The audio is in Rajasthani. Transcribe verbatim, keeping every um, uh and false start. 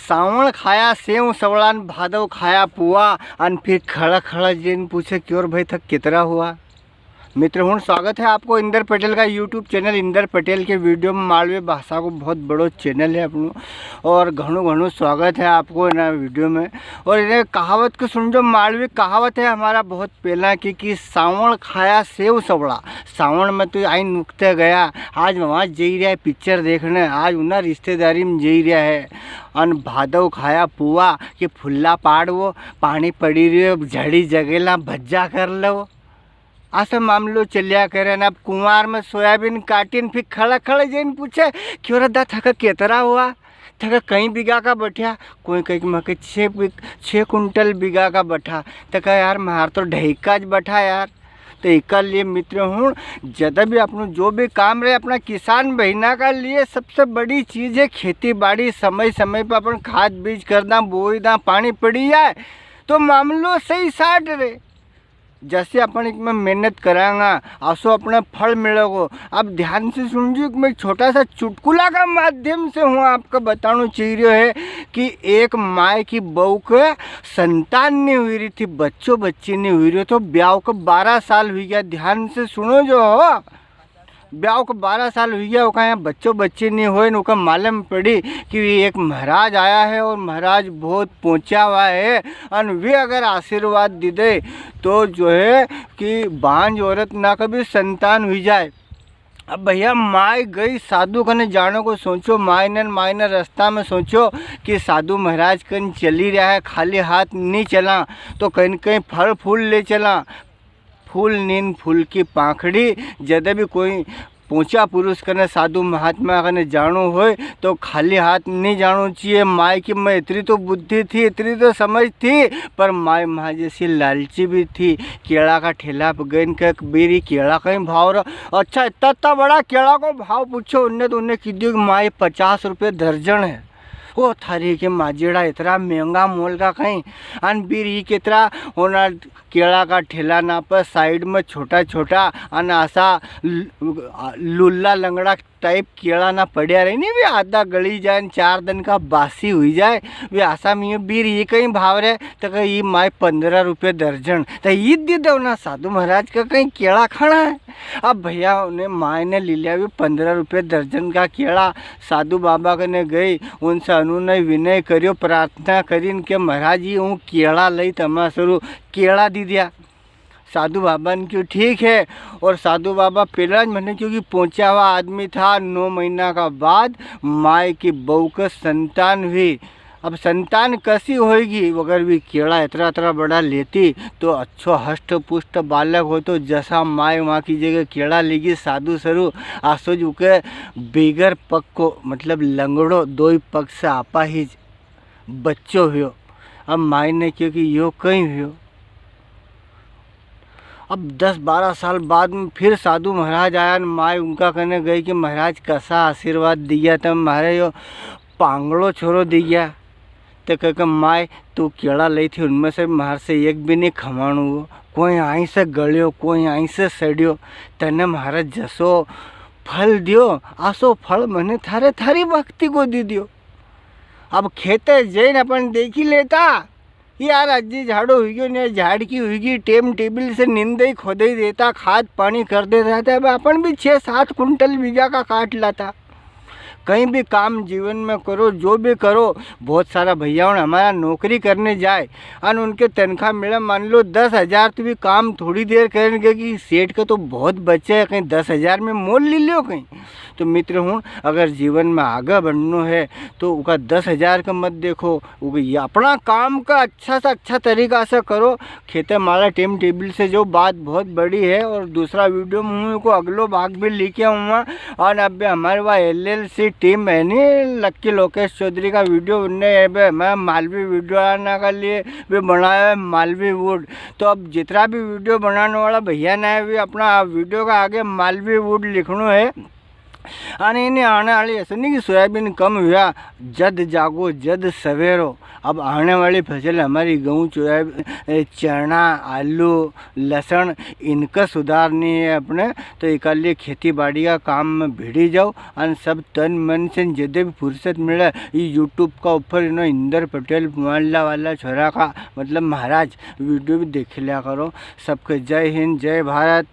सावण खाया सेव सवळा न भादव खाया पुआ, अन फिर खड़ा खड़ा जई ने पूछे, "क्यों रे भाई, थका कितरा हुआ?" मित्र हुण, स्वागत है आपको इंदर पटेल का YouTube चैनल इंदर पटेल के वीडियो में। मालवी भाषा को बहुत बड़ो चैनल है अपनो और घणो घणो स्वागत है आपको इना वीडियो में। और इने कहावत को सुन जो, मालवी कहावत है हमारा बहुत पहला की, कि सावण खाया सेव सवळा। सावण में तो आई नुकते गया, आज वहाँ जई रहा है पिक्चर देखने, आज उना रिश्तेदारी में जई रहा है। अन भादव खाया पुआ कि फुल्ला पाड़वो, पानी पड़ी रह्यो, झड़ी जगेला भज्जा कर लो। असा मामलो चल्या करे। न अब कुंवार में सोयाबीन काटी न फिर खड़ा खड़ा जई ने पूछे, "क्यों रे दा, थका केतरा हुआ? थका कई बीघा का बठ्या?" कोई कहे कि, "मके छः बी-, छः कुंटल बीघा का बठा।" तो कहे, "यार, म्हार तो ढाई का ज बठा यार।" तो इका लिए मित्र हुण, जद भी अपनो जो भी काम रहे, अपना किसान बहिना का लिए सबसे बड़ी चीज है खेती बाड़ी। समय समय पर अपन खाद बीज कर दा, बोई दा, पानी पड़ी जाए, तो मामलो सही साट रहे। जैसे अपन इसमें मेहनत करांगा, आसो अपने फल मिलेगो। अब ध्यान से सुन जी, मैं छोटा सा चुटकुला का माध्यम से हूँ आपको बताना चाह रह्यो है कि एक माय की बहू के संतान नहीं हुई रही थी, बच्चो बच्ची नहीं हुई रही, तो ब्याव के बारह साल हुई गया। ध्यान से सुनो जो हो, ब्याव को बारह साल हुई गया, उका यहाँ बच्चो बच्ची नहीं होए, न उका मालूम पड़ी कि वे एक महाराज आया है और महाराज बहुत पहुँचा हुआ है, अन वे अगर आशीर्वाद दे दे तो जो है कि बांझ औरत ना कभी संतान हुई जाए। अब भैया, माय गई साधु कने जाने को सोचो, माय ने, माय ने रास्ता में सोचो कि साधु महाराज कन चली रहा है, खाली हाथ नहीं चला, तो कहीं न कहीं फल फूल ले चला। फूल नीन फूल की पाखड़ी, जद भी कोई पहुँचा पुरुष कने, साधु महात्मा कने जानो होय तो खाली हाथ नहीं जानो चाहिए। माय की में इतनी तो बुद्धि थी, इतनी तो समझ थी, पर माय म्हा जैसी लालची भी थी। केला का ठेला पे गई न कह, "बीरी केला कई भाव रहा?" अच्छा, इतना इतना बड़ा केला को भाव पूछो उनने, तो उनने कह दियो कि माय पचास रुपये दर्जन है। ओ थारी के माजेड़ा, इतरा महंगा मोल का कई। अन बीरी कितरा होना, केला का ठेला ना पर साइड में छोटा छोटा अन आसा ल-, लुल्ला लंगड़ा टाइप केला ना पड़या रहे नी, वे आधा गली जाए न चार दिन का बासी हुई जाए, वे आसा में बीरी कई भाव रहे, तो कहे, "ई माय पन्द्रह रुपये दर्जन।" तो ई दे दो ना, साधु महाराज का कई केला खाना है। अब भैया उन्हें माय ने ले लिया भी पन्द्रह रुपये दर्जन का केला। साधु बाबा कने गई, उनसे अनुनय विनय करियो, प्रार्थना करी न के, "महाराज जी, हूँ केला लई तमा सरू।" केला दी दिया। साधु बाबा ने क्यों ठीक है। और साधु बाबा पहला ज मने, क्योंकि पहुँचा हुआ आदमी था, नौ महीना का बाद माय की बहू के संतान हुई। अब संतान कसी होएगी, अगर भी केला इतरा इतरा बड़ा लेती तो अच्छो हष्ट पुष्ट बालक हो। तो जसा माय वहाँ की जगह केला लेगी साधु सरू, आसो ज उके बिगर पग को, मतलब लंगड़ो, दो ही पग से आपा ही बच्चो हुयो। अब माय ने क्यों कि यो कई हुयो। अब दस बारह साल बाद में फिर साधु महाराज आया न माय उनका कने गई कि, "महाराज, कसा आशीर्वाद दिया तम, म्हारे यो पांगलो छोरो दिया।" तो कह के, "माय, तू केला लई थी, उनमें से म्हार से एक भी नहीं खवाणु हो। कोई आई से गलियो, कोई आई से सड़ियो, तने म्हारे जसो फल दियो, आसो फल मने थारे थारी भक्ति को दी दियो। अब खेते जईन अपन देखी लेता, यार, आज जी झाड़ो हुई गयो ने, झाड़ की हुई गई, टेम टेबल से निंदई खोदई देता, खाद पानी कर देता, तो अब अपन भी छः सात कुंटल बीघा का काट लाता।" कई भी काम जीवन में करो, जो भी करो, बहुत सारा भैया होण हमारा नौकरी करने जाए, अन उनके तनख्वाह मिले, मान लो दस हजार, तो भी काम थोड़ी देर करेंगे कि सेठ के तो बहुत बचे है, कई दस हजार में मोल ले लियो कई। तो मित्र हुण, अगर जीवन में आगे बढ़नो है, तो उका दस हजार का मत देखो, उके ये अपना काम का अच्छा से अच्छा तरीका से करो। खेते माला टेम टेबल से जो बात बहुत बड़ी है, और दूसरा वीडियो में हूँ इको अगलो भाग भी लेके आऊँगा। और अब हमारे वहाँ एल एल सी टीम है नी, लक्की लोकेश चौधरी का वीडियो उनने, ये भी हमारा मालवी वीडियो आना के लिए भी बनाया है, मालवी वुड। तो अब जितना भी वीडियो बनाने वाला भैया ना है, भी अपना वीडियो का आगे मालवी वुड लिखनो है। अने इन्हें आने वाली ऐसा नहीं कि सोयाबीन कम हुआ, जद जागो जद सवेरो। अब आने वाली फसल हमारी गेहूँ, सोयाबीन, ए, चना, आलू, लसण, इनका सुधारनी है अपने। तो इकालिए खेती बाड़ी का काम में भिड़ी जाओ अने सब तन मन से जदे भी फुर्सत मिले, ये YouTube का ऊपर इन्हों इंदर पटेल मांडला वाला छोरा का, मतलब महाराज, वीडियो भी देख लिया करो। सबके जय हिंद, जय भारत।